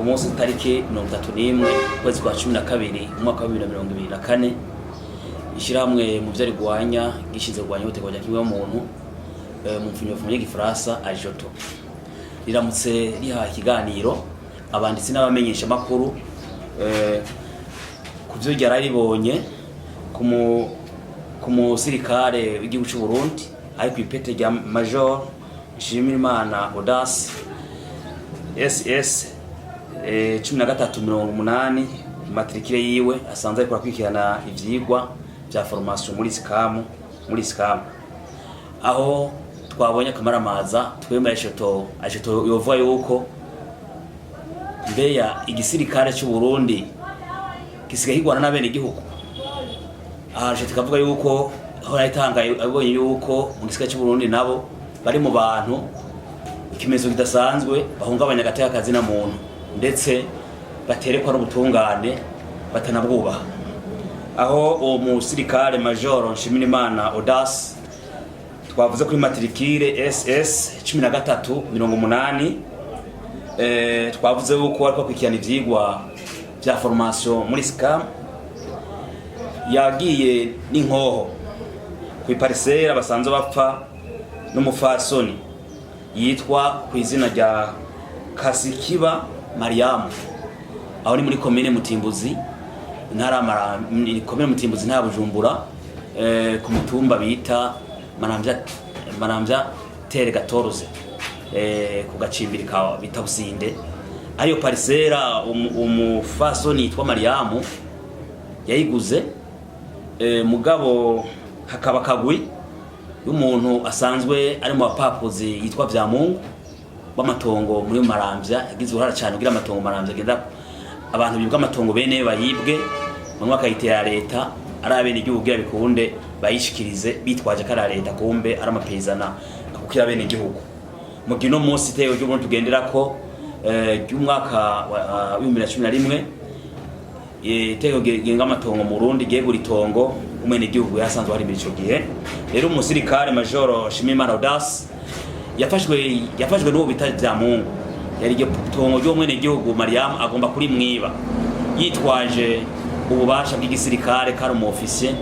Munsi tariki 31 ukwezi kwa 12 umwaka wa 2024, ishyirahamwe mu byo rigwanya gishinzwe kurwanya ihohoterwa rya kiremwamuntu, mu mfunyapfunyo y'igifaransa AJOTO, riramutse riha ikiganiro abanditsi n'abamenyesha makuru ku byo ryararibonye ku musirikare w'igihugu cy'u Burundi ari ku ipete rya Major Nshimirimana Audace SS 1380, matricule yiwe, asanzwe ariko arakurikirana ivyigwa vya formation muri ISCAM, aho twabonye akamaramaza. Twemera AJOTO yovuga yuko mbeya igisirikare cy'u Burundi gisigaye kigwana n'abene igihugu. Aha tukavuga yuko aho yatangaye abonye yuko mu gisirikare cy'u Burundi nabo bari mu bantu ikimezo kidasanzwe bahungabanya agateka kazina muntu, ndetse baterekwa n'ubutungane batanabwubaha, aho uwo musirikare Major Nshimirimana Audace twavuze kuri matricule SS 1380, twavuze yuko ariko akurikirana ivyigwa vya formation muri ISCAM, yagiye n'inkoho ku iparcelle basanzwe bapfa n'umufasoni yitwa ku izina rya Kasikiba Mariamu, aho ni muri komine Mutimbuzi, intara komine Mutimbuzi, intara Bujumbura, ku mutumba bita Maramvya, Maramvya terre 14, ku gacimbiri ka bita Businde. Ariyo parcelle umufasoni yitwa Mariamu yayiguze, mugabo hakaba kagwi y'umuntu asanzwe ari mu bapapuzi yitwa Vyamungu w'amatongo muri Maramvya, yagize uruhara cyane kugira amatongo Maramvya agenda abantu bibwa amatongo, bene bayibwe, bamwe bakayitera leta ari abene igihugu kugira bikunde bayishikirize bitwaje ko ari leta, kumbe ari amapezana akukira bene igihugu. Mu gihe uno munsi iteko ry'Uburundi tugenderako, ry'umwaka wa 2011, itegeko rigenga amatongo mu Burundi ryegura itongo umwene igihugu yasanzwe hari muri ico gihe. Rero umusirikare Major Shimimana Audace yafashwe n'uwo bita Vyamungu, yari iryo tongo ry'umwene igihugu Mariam agomba kurimwiba yitwaje ububasha bw'igisirikare, kari umu officier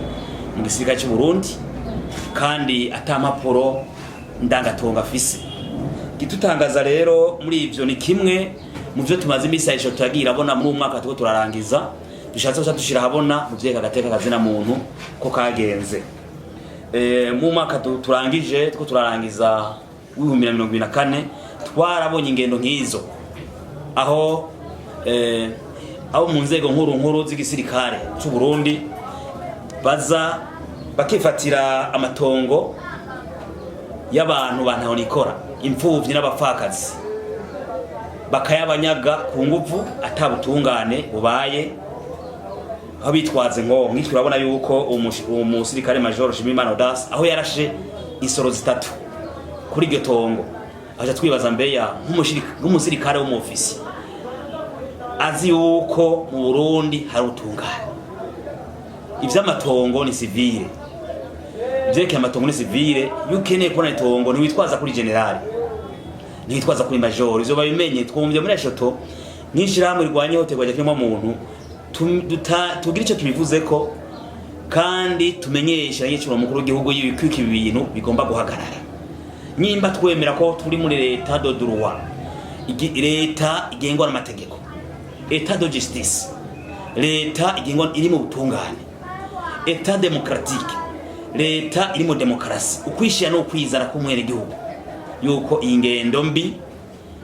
mu gisirikare cy'u Burundi, kandi ata mpapuro ndangatongo afise. Gitutangaza rero muri ivyo ni kimwe mu vyo tumaze imisi ayisho turagiye irabona muri uyu mwaka turiko turarangiza, dushatse guca dushira ahabona mu vyeka agateka kazina muntu ko kagenze. Mu mwaka turangije turiko turarangiza w'2024, twarabonye ingendo nk'izo, aho abo mu nzego nkuru nkuru z'igisirikare c'u Burundi baza bakifatira amatongo y'abantu bantahonikora, imfuvyi n'abapfakazi, bakayabanyaga ku nguvu atabutungane bubaye, aho bitwaze ngo nk'iki. Urabona yuko uwo musirikare Major Shimimana Audace aho yarashe insoro zitatu kuri iryo tongo, aja twibaza mbeya nk'umusirikare w'umufisi azi yuko mu Burundi hari ubutungane, ivy'amatongo ni civil, ivyerekeye amatongo ni civil. Iyo ukeneye kubona itongo ntiwitwaza kuri général, ntiwitwaza kuri major. Ivyo babimenye. Twumvye muri AJOTO nk'ishirahamwe rirwanya ihohoterwa rya kiremwamuntu tugira ico tubivuzeko, kandi tumenyesha nyiciro mukuru w'igihugu yuko ibi bintu bigomba guhagarara. Nyimba twemera ko turi muri l'état de droit, leta igengwa n'amategeko, état de justice, leta igengwa iri mu butungane, état démocratique, leta iri mu demokarasi, ukwishira no kwizana k'umwene gihugu, yuko iyi ngendo mbi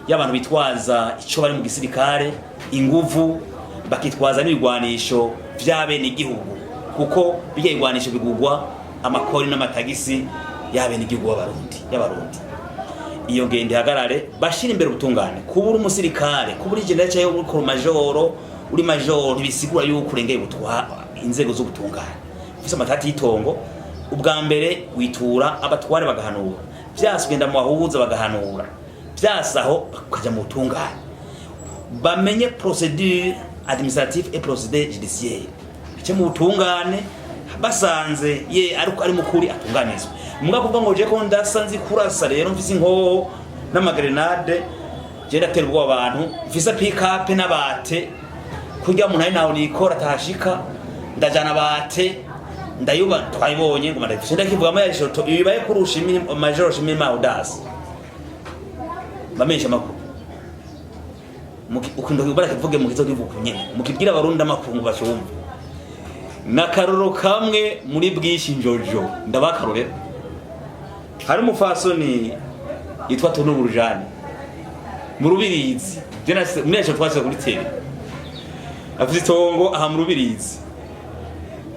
y'abantu bitwaza ico bari mu gisirikare, inguvu, bakitwaza n'ibigwanisho vy'abene igihugu, kuko bijya bigwanisho bigugwa amakori n'amatagisi y'abene igihugu b'abarundi y'abarundi, iyo ngendo ihagarare, bashira imbere ubutungane. Kubura umusirikare, kubura général cyangwa uri majoro, uri majoro, ntibisigura yuko urengeye ubutwa inzego z'ubutungane. Ufise amatati y'itongo, ubwa mbere witura abatware bagahanura, vyase ugenda mu bahuza bagahanura, vyase aho bakaja mu butungane. Bamenye procédure administrative et procédure judiciaire, bice mu butungane, basanze ye ariko ari mukuri atunganizwe. Muga kuvuga ngo je ko ndasa nzi kurasa, rero mfise inkoho n'amagrenade. Je ndatera ubwoba abantu mfise pick-up n'abate kurya umuntu ari naho nikora atahashika, ndajana bate ndayuba twayibonye ngo ndafise ndakivugamo ya shoto ibibaye kurusha major Shimima Audace. Bamenyesha makuru, ukunda kubara kivuge mu kizo kivuga nyene mukibwira Abarundi amakungu bashumva. Nakaroro kamwe muri bwinshi njojo ndabakarorera. Hari umufasoni yitwa Tunu Burujani mu Rubirizi, muri ejo twashyize kuri télé, afise itongo aha mu Rubirizi.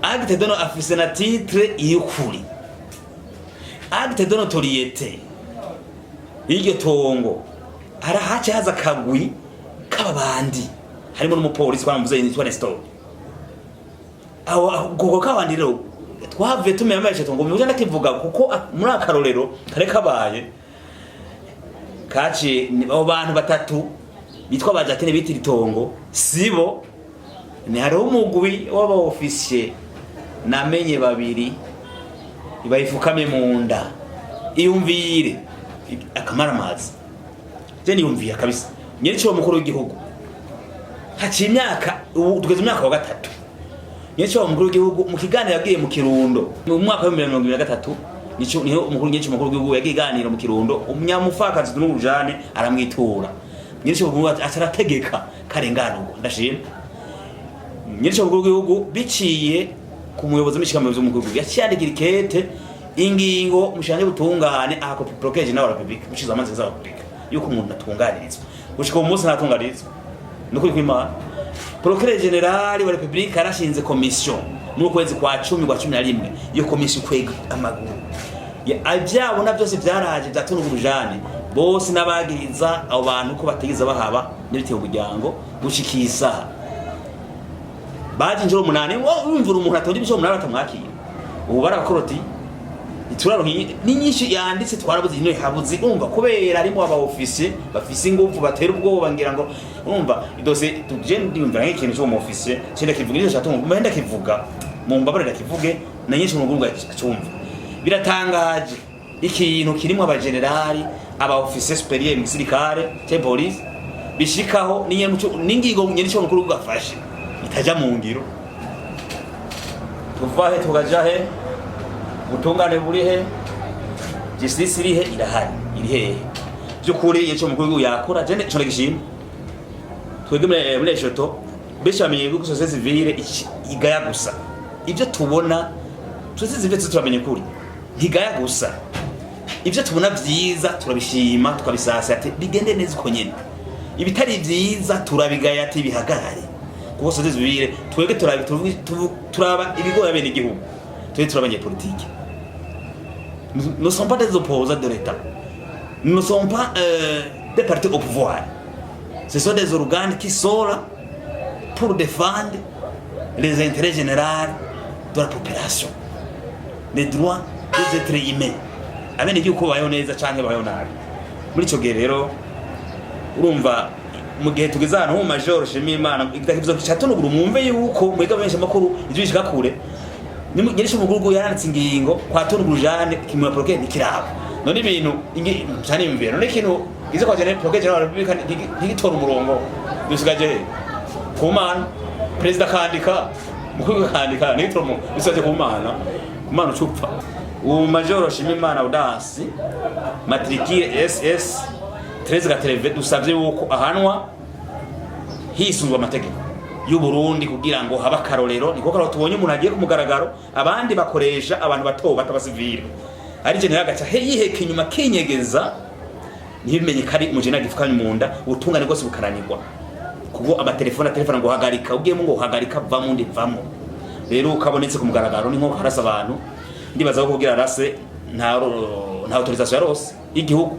Acte de no afise na titre y'ukuri, acte de notoriété y'iryo tongo. Harahace haza akagwi k'ababandi harimo n'umupolisi twaramuvuze yitwa Nestor. Aho kuko kabandi rero twavuye tumenya ameshe tongo mu ndakivuga kuko muri akarorero kare kabaye kaci abo bantu batatu bitwa ba Jacqueline bitira itongo sibo. Ni hariho umugwi w'aba officier namenye babiri bayifukamye mu nda. Iyumvire akamaramazi, je niyumviye kabisa nyiri mukuru w'igihugu haciye imyaka, ubu tugeze mu mwaka wa gatatu. Nyiri mukuru w'igihugu mu kiganiro yagiye mu Kirundo mu mwaka wa 2023, nico niho umukuru nyiri mukuru w'igihugu yagiye iganiro mu Kirundo, umunyamufakazi n'urujane aramwitura. Nyiri mukuru atarategeka karenganurwa. Ndashima nyiri mukuru w'igihugu biciye ku muyobozi w'ishyirahamwe w'umukuru w'igihugu, yaciye yandikira ikete ingingo mushanje butungane aha copie procureur général wa République, mushize amazi za Republika, yuko umuntu atunganirizwa. Gushika uwo munsi ntatunganirizwa nukuri kw'Imana. Procureur général wa République yarashinze commission mu kwezi kwa 10 kwa 11. Iyo commission kwega amaguru ivyabona byose vyaraje vyatunugurujane bose n'abagiriza abo bantu ko bategeza bahaba n'ibiteye umuryango. Gushika iyi saha baje inshuro 8. Wumvira umuntu atonda ibishuro 8 batamwakira. Ubu barakoroti ituraronka ni nyinshi yanditse, twarabuze ino habuze. Umva, kubera harimo aba officier bafise ingufu batera ubwoba, ngira ngo umva idose tuje ndiyumvira nk'ikintu cyo mu officier cyenda kivuga nicyo cyatunga mbe ndakivuga mu mbabare ndakivuge na nyinshi mu guruga cyumva. Biratangaje ikintu kirimo abagenerali, aba officier supérieur mu gisirikare cya police, bishikaho n'ingingo nyene cyo mukuru gafashe itaja mu ngiro. Tuva he tukaja he? Ubutungane buri he? Justice iri he? Irahari? Iri hehe by'ukuri? Icyo mukuru w'igihugu yakora je nico ndagishima. Twebwe muri eshoto benshi bamenye yuko société civile igaya gusa ibyo tubona. Société civile turamenye kuri ntigaya gusa ibyo tubona vyiza, turabishima tukabisasa ati bigende neza uko nyene. Ibitari vyiza turabigaya ati bihagarare, kuko société civile twebwe turaba ibigoye bene igihugu. Twebwe turaba abanyepolitike. Nous ne sommes pas des opposants de l'État, nous ne sommes pas des partis au pouvoir. Ce sont des organes qui sont là pour défendre les intérêts généraux de la population, les droits des êtres humains, abenegihugu ko babayeho neza canke babayeho nabi. Muri ico gihe rero urumva mu gihe tugeze ahantu mu major Shimimana ikizo cyatunugura, mwumve yuko mwega benshi amakuru ivyo bishika kure. Nyirisha umugurugu yaranditse ingingo kwa Tunuguru Jeanne kimwe procureur ntikiraba. None ibintu cyane imvira none ikintu ize kwa général procureur général wa République ntigitora umurongo, dusigaje he? Ku Mana. Perezida akandika, mukuru akandika, ntigitora umurongo, dusigaje ku Mana. Ku Mana ucupfa. Ubu major Shimimana Audace, matricule SS 13 gatereve, dusabye yuko ahanwa hisunzwe amategeko y'u Burundi kugira ngo habe akarorero. Niko karorero tubonye umuntu agiye ku mugaragaro, abandi bakoresha abantu bato bato abasivile, ari je agaca he yiheka inyuma kinyegeza ntibimenye ko ari umujene agifukanye mu nda. Ubutungane bwose bukaranirwa kuko amatelefone atelefone ngo hagarika, ugiyemo ngo hagarika, vamo undi vamo. Rero ukabonetse ku mugaragaro ni nko harasa abantu. Ndibaza ko kugira arase nta autorisation yarose y'igihugu,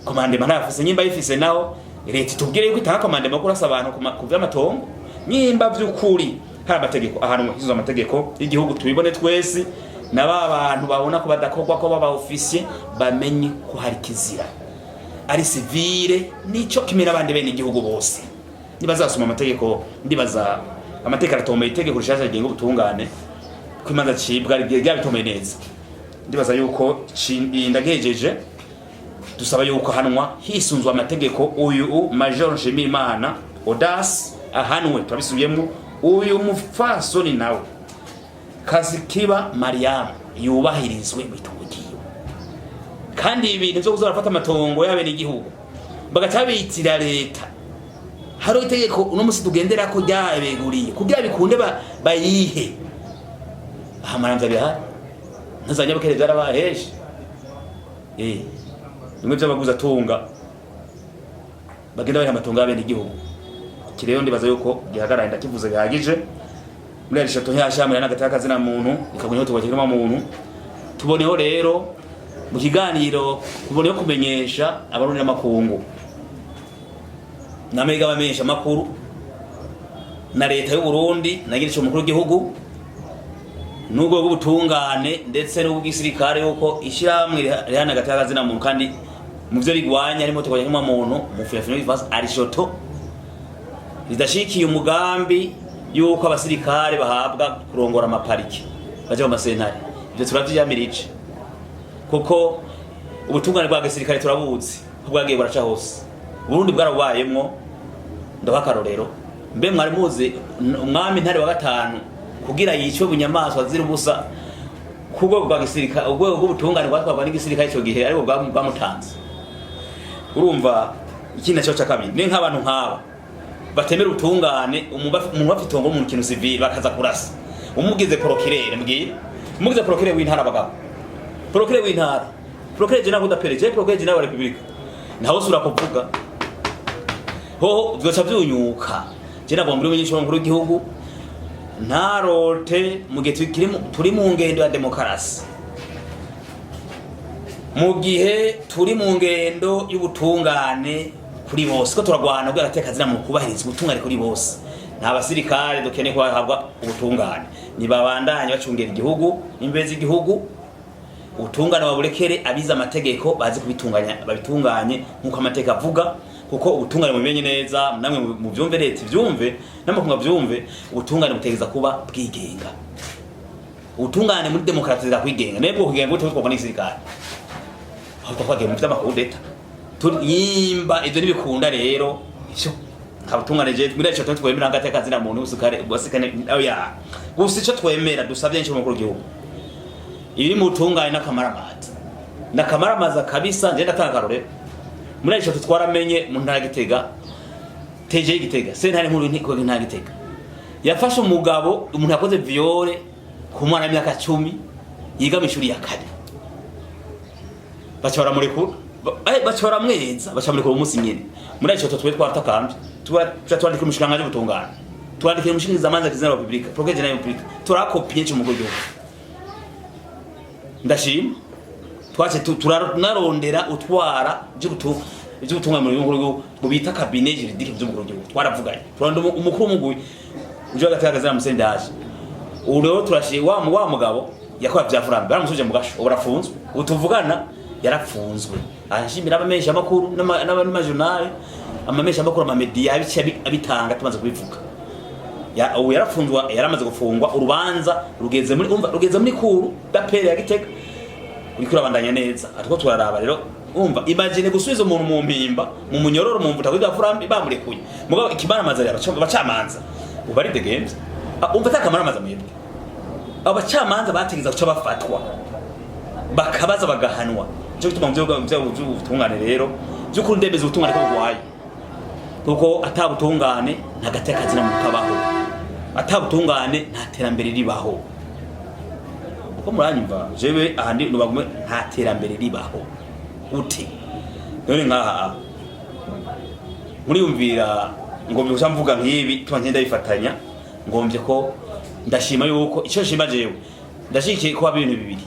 commandement ntayafise. Nyimba yifise naho leta itubwire yuko itanga commandement ko kurasa abantu ku vy'amatongo. Nyimba vy'ukuri hari amategeko ahantu hizo amategeko y'igihugu, tubibone twese na ba bantu babona ko badakorwa ko baba officier bamenye ko hari kizira ari civile nico kimwe n'abandi bene igihugu bose. Nibazasoma amategeko, ndibaza amategeko aratomeye. Itegeko rishasha rigenga ubutungane ko imanza cibwa ryabitomeye neza. Ndibaza yuko ndagejeje. Dusaba yuko ahanwa hisunzwe amategeko. Uyu Major Nshimirimana Odas ahanwe, turabisubiyemo. Uyu mufasoni nawe Kazikiba Mariam yubahirizwe mu itongo ryiwe. Kandi ibintu vyo kuza barafata amatongo y'abenegihugu bagaca babitira leta, hariho itegeko uno musi tugenderako ryabeguriye kugira bikunde bayihe. Aha Maramvya birahari, ntaza Nyabukere vyarabaye henshi, bimwe vy'abaguza tunga bagenda bariha amatongo y'abenegihugu. Iki rero ndibaza yuko gihagarara, ndakivuze bihagije. Muri eshatu ntiyashamira n'agateka kazina muntu ikagumya ihohoterwa muntu. Tuboneho rero mu kiganiro, tuboneho kumenyesha Abarundi n'amakungu n'amega bamenyesha amakuru na leta y'u Burundi na nyirico mukuru w'igihugu n'ubwo bw'ubutungane ndetse n'ubw'isirikare, yuko ishyirahamwe rihana agateka kazina muntu kandi mu vyo rigwanya harimo ihohoterwa muntu mu fiyafino y'ifaransa arishoto, ridashikiye umugambi yuko abasirikare bahabwa kurongora amapariki baja mu masentare. Ivyo turavyiyamirije, kuko ubutungane bwa gisirikare turabuzi ko bwagiye buraca hose, Burundi bwarabubayemwo. Ndaho akarorero, mbe mwari muzi umwami Ntare wa gatanu kugira yicwe bunyamaswa ziri ubusa ku rwego rwa gisirikare, urwego rw'ubutungane rwatwarwa n'igisirikare ico gihe ariko bwamutanze? Urumva, ikindi naco ca kabiri ni nk'abantu nk'aba batemera ubutungane, umuntu bafite itongo mu kintu civil bakaza kurasa umugize procureur, mbwira umugize procureur w'intara, abagabo, procureur w'intara, procureur général d'appel, je procureur général wa République, ntaho usura kuvuga hoho vyoca vyunyuka. Je nagomba muri menyesha nkuru w'igihugu ntarote mu gihe turi mu ngendo ya demokarasi, mu gihe turi mu ngendo y'ubutungane kuri bose, ko turagwana ubwo agateka zina mu kubahiriza ubutungane kuri bose. Nta basirikare dukeneye ko bahabwa ubutungane, nibabandanye bacungera igihugu n'imbibe z'igihugu. Ubutungane baburekere abize amategeko, bazi kubitunganya, babitunganye nk'uko amategeko avuga, kuko ubutungane, mubimenye neza namwe muvyumve, leta ivyumve n'amakungu avyumve, ubutungane butegeza kuba bwigenga. Ubutungane muri demokarasi zira kwigenga, nibwo kwigenga gute butwarwa n'igisirikare? Aho twagiye mu vy'ama coup d'état yimba, ivyo ntibikunda. Rero ivyo nta butungane je muri ico twemera hagati y'akazina muntu usukare wasikane oya. Gusa ico twemera, dusavye n'ico mukuru w'igihugu, ibiri mu butungane n'akamaramaza, n'akamaramaza kabisa. Nje ndatanga akarorero, muri ico twaramenye mu ntara ya Gitega, TG Gitega, sentare nkuru y'inteko y'intara ya Gitega yafashe umugabo, umuntu yakoze viol ku mwana w'imyaka 10 yiga mu ishuri ya kane, baca baramurekura, baca baramweza, baca bamurekura umunsi nyene. Muri ico twe twaratakambye, tuba twandikira umushikiranganji w'ubutungane, twandikira umushikirizamanza kizigenza wa Republika, procureur général wa Republika, turakopiye ico mukuru w'igihugu. Ndashima twace turanarondera utwara ivy'ubutungane mu gihugu ngo bita cabinet juridique vy'umukuru w'igihugu. Twaravuganye, turarondera umukuru w'umugwi uje agateka kazina Musendaje. Ubu rero turashiye wa mugabo yakora vya furambe, baramusubije mu gasho, ubu arafunzwe, ubu tuvugana yarapfunzwe. Ashimira abamenyesha amakuru n'amajournal, amamenyesha amakuru, amamedia abice abitanga tumaze kubivuga. Ya, ubu yarapfunzwe, yaramaze gufungwa, urubanza rugeze muri, umva, rugeze muri cour d'appel ya Gitega, uriko urabandanya neza. Ariko turaraba rero, umva, imagine gusubiza umuntu mu mpimba, mu munyororo, mu mvuta kuri furambi, bamurekuye, mugabo ikimaramaza rero abacamanza ubu ari degemvye. Umva, atakamaramaza mwebwe, abacamanza bategeza guca bafatwa, bakabaza, bagahanwa. Nico gituma mu vy'ubutungane rero vy'ukuri ndemeza ubutungane ko bugwaye, kuko atabutungane nta gateka kazina muntu kabaho, atabutungane nta terambere ribaho. Uko muranyumva, jewe ahandi nubagume, nta terambere ribaho. Ute none nkaha muriyumvira ngo gusa mvuga nk'ibi tuba ngenda bifatanya, ngomvye ko ndashima yuko icyo nshima jewe ndashigikiye ko haba ibintu bibiri,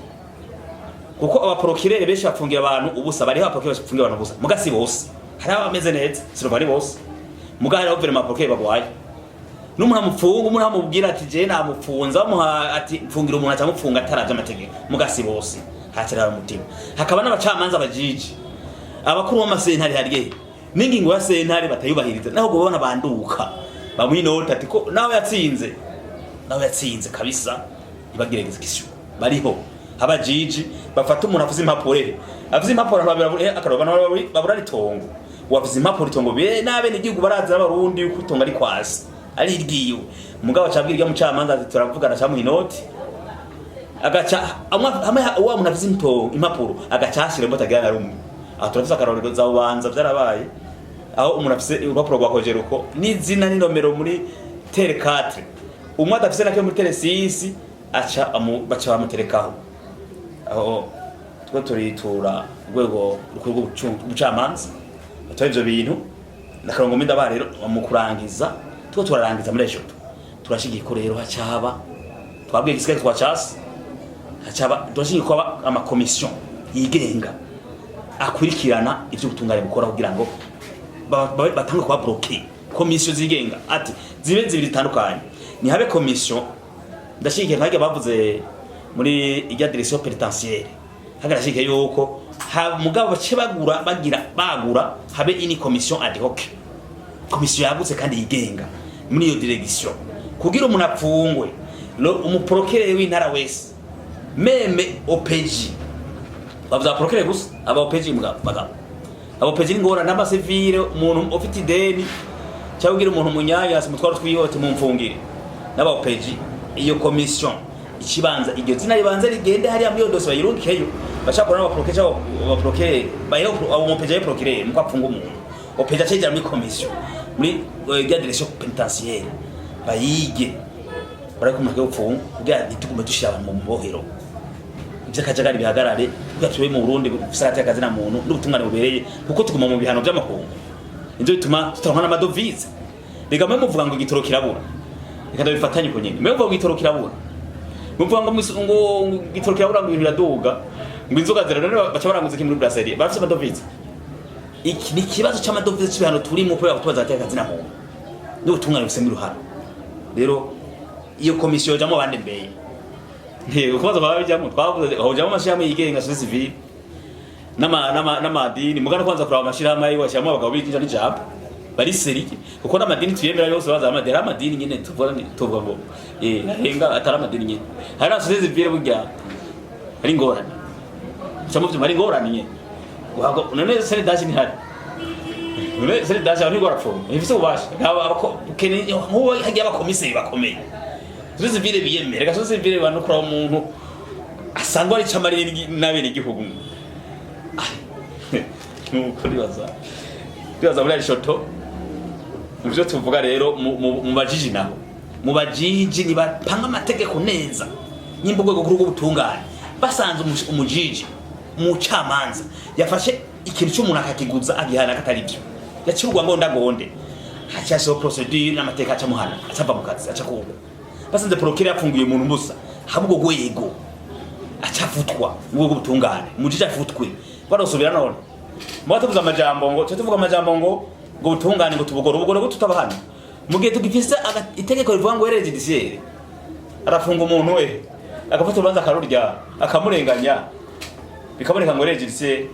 kuko abaprocureur benshi bapfungira abantu ubusa. Bariho abaprocureur bapfungira abantu ubusa, muga si bose, hari abameze neza, sinova ari bose, muga hariho vraiment abaprocureur bagwaye. N'umuntu amupfunga, umuntu amubwira ati je namupfunza, bamuha ati mfungira umuntu, acamupfunga ataravye amategeko, muga si bose, hacerera umutima. Hakaba n'abacamanza bajiji, abakuru b'amasentare, hariye n'ingingo ya sentare batayubahiriza, naho ubona banduka bamuha inota ati ko nawe yatsinze, nawe yatsinze kabisa, ntibagire exécution. Bariho. Abajiji bafata umuntu afise impapuro, afise impapuro, abantu babiri akaroba babura itongo. Wafise impapuro, itongo be n'abene igihugu barazi, abarundi, yuko itongo ari kwasi, ari iryiwe. Mugabo acabwira irya mucamanza ati turavugana, camuha inoti, agaca hamwe wa muntu afise impapuro agaca hashira imbuto agira na rumwe. Aho turafise akarorero za Bubanza, vyarabaye, aho umuntu afise urupapuro rwa COGERUCO n'izina n'inomero muri terre 4, umwe adafise nakyo muri terre 6, aca baca bamuterekaho. Aho two turitura urwego rukuru rw'ubucamanza batwara ivyo bintu. Nakarongo mindaba rero mu kurangiza, two turarangiza muri ejo, turashigiye ko rero hacaba, twabwiye igisigaye twacase, hacaba, turashigiye ko haba amakomisiyo yigenga akurikirana ivyo ubutungane bukora kugira ngo batange kuba bloqué. Komisiyo zigenga ati zibe zibiri zitandukanye, ni habe komisiyo. Ndashigikiye nka bavuze muri irya direction pénitentiaire, hagarashigikiye yuko ha mugabo bace bagura, bagira bagura, habe ini commission ad hoc, komisiyo yagutse kandi yigenga muri iyo direction, kugira umuntu apfungwe, umuprocureur w'intara wese, même OPJ, bavuze abaprocureur gusa, aba OPJ mugabo, bagabo aba OPJ ni ngorane, n'amasivile, umuntu ufite ideni cyangwa ugira umuntu umunyanyasi mutwaro twihote mumfungire, n'aba OPJ. Iyo commission ikibanza, iryo zina ribanza rigende hariya muri iyo dosiye, bayirungikeyo, bashakora n'abaprocureur cyangwa abaprocureur bayeho, abo mu OPJ aye procureur muko apfunga umuntu, OPJ acegera muri commission muri ya direction pénitentiaire, bayige bariko umuntu akwiye gupfungwa, kugira ntitugume dushira abantu mu bohero, ivy'akajagari bihagarare, kugira tube mu Burundi bufise agateka na muntu n'ubutungane bubereye, kuko tuguma mu bihano vy'amakungu, nivyo bituma tutaronka n'amadovize. Rega mwe muvuga ngo igitoro kirabura, reka ndabifatanye uko nyene. Mwe muvuga ngo igitoro kirabura, muvuga ngo ngo igitoro kirabura, ngo ibintu biraduga, ngo inzoga zira, none baca baranguza iki muri brasserie? Barafise amadovize. Iki ni ikibazo c'amadovize, c'ibihano turimo kubera kutubaza agateka na muntu n'ubutungane bufisemo uruhara. Rero iyo komisiyo yojamwo bande mbeye? Kubaza baba bijamwo, twavuze hojamwo amashirahamwe yigenga, société civile n'amadini. Mugana kwanza kuraba amashirahamwe ayo bashiramwo abagabo bikinja n'ijambo bari sérieux, kuko n'amadini tuyemera yose, baza amadini, amadini nyene tuvuga, tuvuga ngo ahenga atari amadini nyene. Hari na société civile, burya hari ingorane cyangwa mu hari ingorane nyene. Wago none CNIDH ntihari? None CNIDH aho ntigora pfunga ifise ububasha abako nk'uwo hagiye abakomiseri bakomeye, société civile biyemere. Reka société civile banukura umuntu asanzwe ari camarire n'abene igihugu. Nuko ndibaza muri arishoto mu byo tuvuga rero mu bajiji, naho mu bajiji nibapanga amategeko neza. Nimba urwego rw'ubutungane basanze umujiji, umucamanza yafashe ikintu cy'umuntu akakiguza, agihana katari byo, yacirwa ngo ndagonde, hacyashiho procédure n'amateka, aca muhana, acava mu kazi, aca kugwa. Basanze procureur yafunguye umuntu musa, haba ubwo rwego acafutwa mu rwego rw'ubutungane, umujiji afutwe, barosubira. None muba tuvuze amajambo ngo tuba tuvuga amajambo ngo ubutungane, ngo tubugore, ubugore bwo tutaba hano mu gihe tugifise itegeko rivuga ngo erreur judiciaire, arafunga umuntu we, agafata urubanza akarurya, akamurenganya, bikaboneka ngo erreur judiciaire.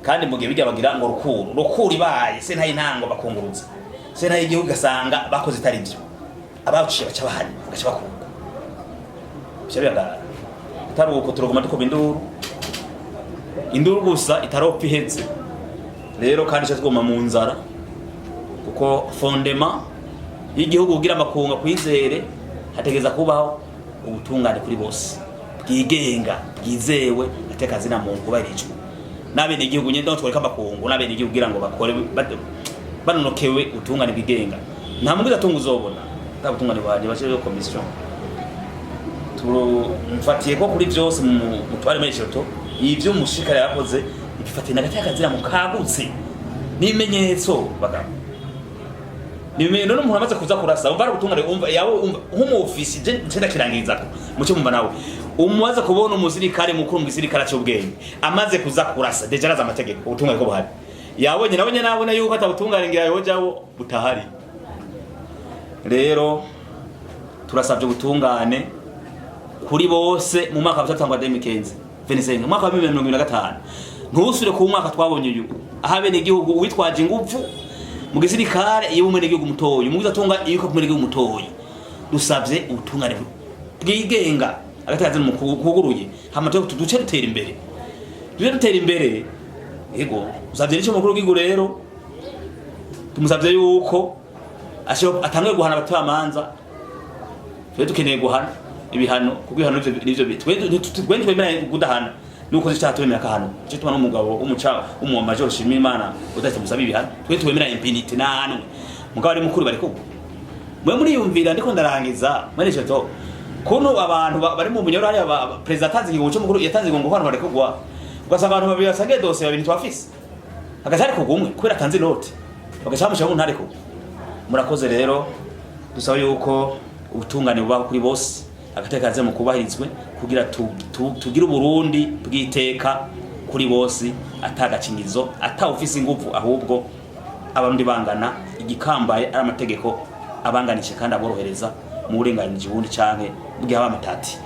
Kandi mu gihe bijya bagira ngo recours ibaye sentare ntango bakungurutsa, sentare y'igihugu igasanga bakoze itari byo, abaciye baca bahana, bagaca bakurwa, bica bihagarara. Atari uko turaguma dukuba induru, induru gusa itaropfa iheze. Rero kandi ica tuguma mu nzara, kuko fondement y'igihugu kugira amakunga kwizere hategeza kubaho ubutungane kuri bose, bwigenga, bwizewe, atekazi na muntu kubahirijwe n'abene igihugu nyene. Donc twereka amakungu n'abene igihugu kugira ngo bakore banonokewe ubutungane bwigenga. Nta mugwiza atunga uzobona nta butungane buhari. Bashireho komisiyo. Mfatiye ko kuri byose mutware muri shoto ivyo umushikara yakoze, ibifatiye na gati akazira mukagutse n'ibimenyetso, bagabo, nibimenye. None umuntu amaze kuza kurasa, umva ari ubutungane, umva yawe, umva nk'umu ofisi je nce ndakirangirizako muce mumva nawe umumaze kubona umusirikare mukuru mu gisirikare cy'ubwenge amaze kuza kurasa, déjà arazi amategeko, ubutungane ko buhari. Yabonye nawe nyene, abona yuko atabutungane ngira yojawo butahari. Rero turasabye ubutungane kuri bose mu mwaka wa 2015 25, mu mwaka wa 2025, ntusubire ku mwaka twabonye uyu, aho abenegihugu witwaje ingufu mu gisirikare, iyo umwenegihugu mutoyi umugize atunga, iyo ko umwenegihugu mutoyi. Dusabye ubutungane bwigenga. Agateka kuguruye, hama duce dutera imbere, duce dutera imbere. Yego, usavye n'icyo mukuru w'igihugu rero, tumusavye yuko atanguye guhana abacamanza. Twe dukeneye guhana ibihano, kuko ibihano nivyo twe twemera kudahana nuko icyaha twemera kahano. Cyo tuma n'umugabo w'umuca w'umu major Shimimana udahita musaba ibihano. Twe twemera impunité namwe mugabo ari mukuru bari kugwa mwe muriyumvira. Ndiko ndarangiza mwene to kuntu abantu bari mu bunyoro hariya, perezida atanze ikigongo cy'umukuru, yatanze ikigongo ko abantu bari kugwa, ugasanga abantu babiri basangiye dosiye, babiri twafise hagaca hari kugwa umwe kubera atanze inoti, bagaca bamushyira mu ntare kugwa. Murakoze rero. Dusaba yuko ubutungane bubaho kuri bose, agateka mu kubahirizwe, kugira tugire Uburundi bw'iteka kuri bose, atagacinyizo, atawufise inguvu, ahubwo abarundi bangana. Igikambaye ari amategeko abanganisha kandi aborohereza mu burenganije ubundi canke mu gihe haba amatati.